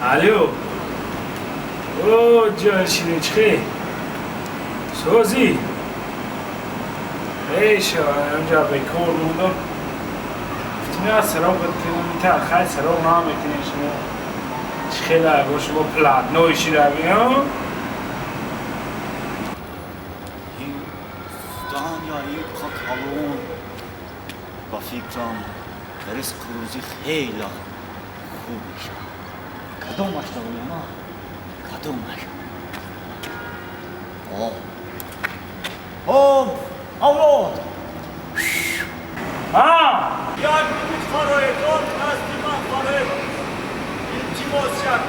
Алло. О, ҷон ширин, чӣ созӣ? Эй, шава, бекор мондам. Гуфтим, я сароғ кунам, та хай сароғ намекунем шумо. Чӣ хела бо шумо платной шидаги, ҳа? Ин здания иқа калон, ба фикрам, ризқу рӯзӣ хела хуб мешавад. Кадомаш давояма, кадомаш? О, о, авлод! Ҳа! Як минут фароед, он назди ман фароед, илтимос, як.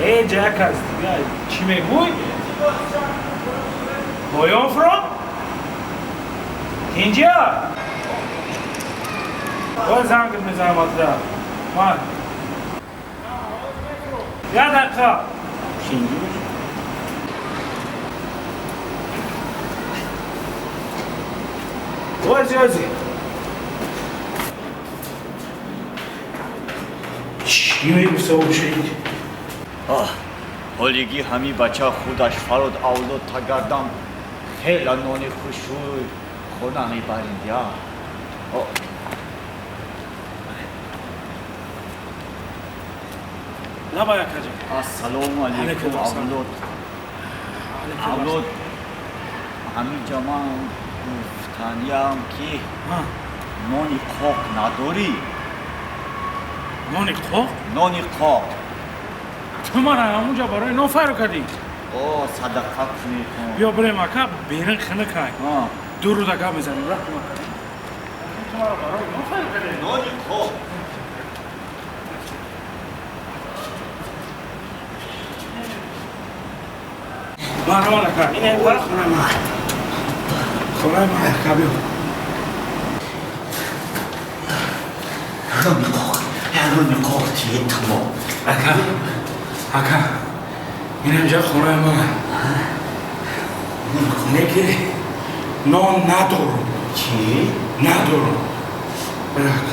Эй, ҷак аст, дига чӣ мегӯй? Поён фуро? Инҷа? Боз зангит мезанам атра. Ман. Як дақиқа. Шинҷи. Ози, ози. Чӣ мегуфта бошед? Ҳолигӣ ҳами бача худаш фарод, авлод тагардам, хела нони хушрӯй хона мебарем, я. Лаба, якаҷа. Ассалому алайкум. Алайкум ассалом. Авлод, авлод, ҳамиҷа ман гуфтаниям, ки нони қоқ надорӣ? Нони қоқ? Нони қоқ. Ту мара ҳамунҷа барои нон файро кардӣ? О, садақа кунед. Биё бирем, ака, берин хинакай. Ду рӯза гап мезанем, рафтем, ака. Ту мара барои нон файро кардӣ? Нони қоқ. Марҳамат, ака. Ин хонаи ман. Хонаи ман, ака, биё. Нони қоқ, нони қоқ тие, тамом. Ака, ака, инамҷа хонаи ман. Не ки нон надорам. Чӣ? Надорам. Брак.